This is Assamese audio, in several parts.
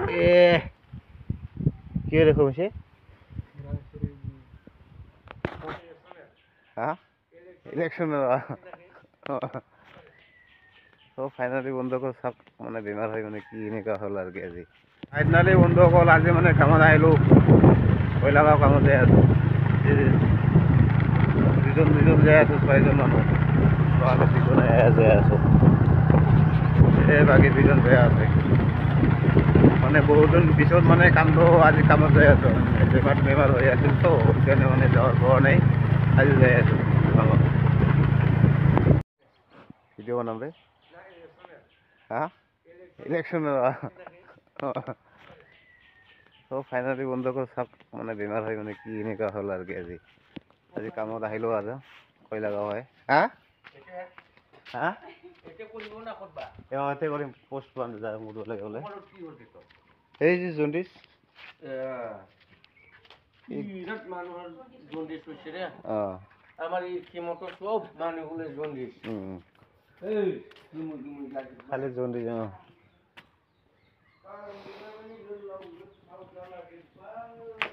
এ কি দেখুৱাইছে? হা, ইলেকশ্যনৰ। ত' ফাইনেলি বন্ধুসকল চাওক, মানে বেমাৰ হৈ মানে কি এনেকুৱা হ'ল আৰু কি আজি। ফাইনেলি বন্ধুসকল আজি মানে কামত আহিলোঁ, কয়লাগাঁও কামত যাই আছোঁ। দুজন দুজন যাই আছোঁ, ছয়জন মানুহ, আমি দুজনে যাই আছোঁ। এই বাকী দুজন বেয়া আছে। মানে বহুত দিন পিছত মানে কামটো আজি কামত যাই আছোঁ। বেমাৰ বেমাৰ হৈ আছিল তো, সেইকাৰণে মানে যাব পৰা নাই, আজি যাই আছোঁ কামত। ভিডিঅ' বনাম ৰে। হা, ইলেকশ্যনৰ। ত' ফাইনেলি বন্ধুসকল চাওক, মানে বেমাৰ হৈ মানে কি এনেকুৱা হ'ল আৰু কি আজি। আজি কামত আহিলোঁ আৰু কয়লাগাঁও হয়। হা হা, এতিয়া কৰিম পোষ্ট কৰিব লাগে বোলে। এই যে জণ্ডিছ, খালি জণ্ডিছ। অঁ,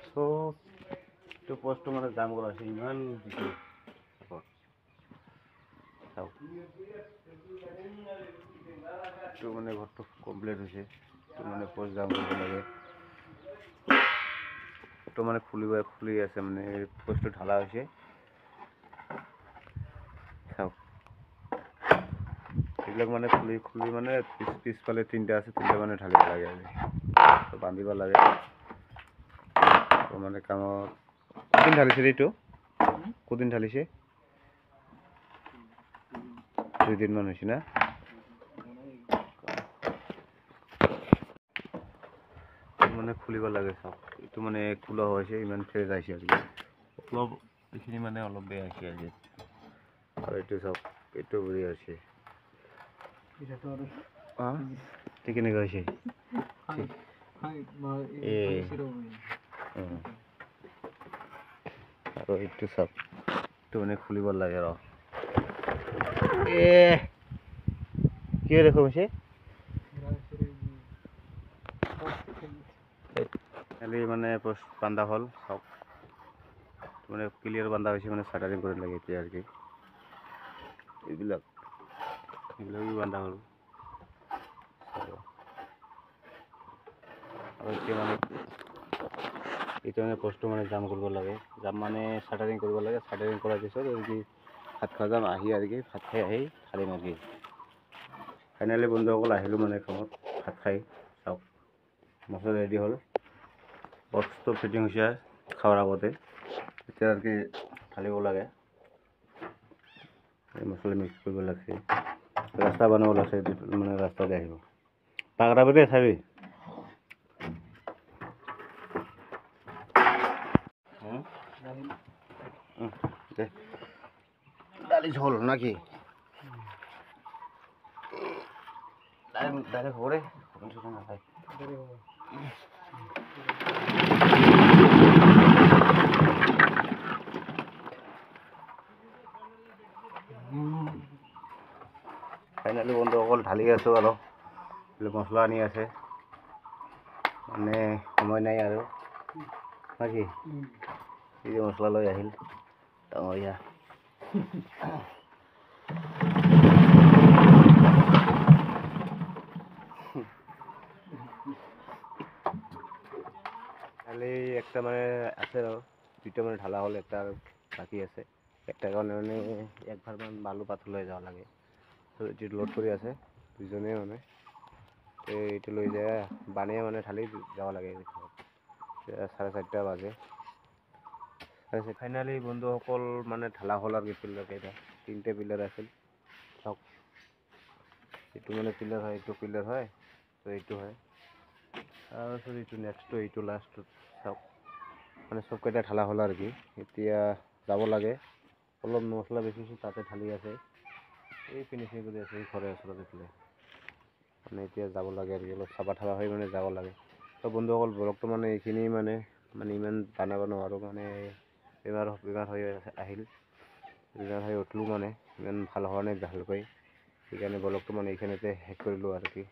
চ' এইটো পোষ্টটো মানে জাম কৰা হৈছে ইমান বেছি। চাওক, এইটো মানে ঘৰটো কমপ্লিট হৈছে। এইটো মানে পোষ্ট জাম কৰিব লাগে। এইটো মানে খুলিব খুলি আছে, মানে পোষ্টটো ঢালা হৈছে। চাওক, এইবিলাক মানে খুলি খুলি মানে পিছফালে তিনিটা আছে, তিনিটা মানে ঢালিব লাগে, আজি বান্ধিব লাগে। মানে কামত কোনদিন ঢালিছে এইটো? কোনদিন ঢালিছে? দুদিনমান হৈছে না? মানে খুলিব লাগে। চাওক, এইটো মানে খোলা হৈছে, ইমান ফ্ৰেছ আহিছে আজি। অলপ এইখিনি মানে অলপ বেয়া হৈছে আজি। আৰু এইটো চাওক, এইটো বেয়া হৈছে। ঠিক কেনেকুৱা হৈছে? আৰু এইটো চাওক, এইটো মানে খুলিব লাগে। ৰ, এ কি দেখুৱাইছে? খালি মানে পোষ্ট বান্ধা হ'ল। চাওক, মানে ক্লিয়াৰ বান্ধা হৈছে, মানে চাটাৰিং কৰিব লাগে এতিয়া আৰু কি। এইবিলাক এইবিলাকো বান্ধা হ'ল। আৰু এতিয়া মানে এতিয়া মানে পোষ্টটো মানে জাম কৰিব লাগে। জাম মানে চাটাৰিং কৰিব লাগে। চাটাৰিং কৰাৰ পিছত আৰু কি ভাত খোৱা যাম আহি আৰু কি ভাত খাই আহি ঢালিম আৰু কি। ফাইনেলি বন্ধুসকল আহিলোঁ মানে কামত ভাত খাই। চাওক, মছলা ৰেডি হ'ল, বক্সটো ফিটিং হৈছে খোৱাৰ আগতে। এতিয়া আৰু কি ঢালিব লাগে, এই মছলা মিক্স কৰিব লাগছে, ৰাস্তা বনাব লাগছে, মানে ৰাস্তাতে আহিব পাকৰা চাবি। দালি ঝোল নাকি? ডাইৰেক্ট হ'ব ৰে, নাখায়। ফাইনেলি বন্ধুসকল ঢালি আছোঁ আৰু মছলা আনি আছে, মানে সময় নাই আৰু নাকি। এই যে মছলা লৈ আহিল ডাঙৰীয়া। খালি একটা মানে আছে আৰু দুইটা মানে ঢালা হ'ল, একটা আৰু বাকী আছে। একটা কাৰণে মানে এক ভাৰমান বালু পাথৰ লৈ যাব লাগে। এইটো লোড কৰি আছে দুজনে, মানে এইটো লৈ যায় বানে মানে ঢালি যাব লাগে। 4:30 বাজে। ফাইনেলি বন্ধুসকল মানে ঢালা হ'ল আৰু পিলাৰ কেইটা, তিনিটা পিলাৰ আছিল। চাওক, এইটো মানে পিলাৰ হয়, এইটো পিলাৰ হয়, তো এইটো হয়, তাৰপিছত এইটো নেক্সটটো, এইটো লাষ্টটো। চাওক, মানে চবকেইটা ঢালা হ'ল আৰু কি। এতিয়া যাব লাগে, অলপ মছলা বেছি তাতে ঢালি আছে, এই ফিনিচিং কৰি আছে এই ঘৰৰ ওচৰত এইফালে। মানে এতিয়া যাব লাগে আৰু অলপ চাফা থাফা হৈ মানে যাব লাগে। তো বন্ধুসকল ব্লগটো মানে এইখিনি মানে মানে ইমান বনাব নোৱাৰোঁ, মানে বেমাৰ বেমাৰ হৈ আহিল, বেমাৰ হৈ উঠিলোঁ, মানে ইমান ভাল হোৱা নাই ভালকৈ, সেইকাৰণে ব্লগটো মানে এইখিনিতে শেষ কৰিলোঁ আৰু কি।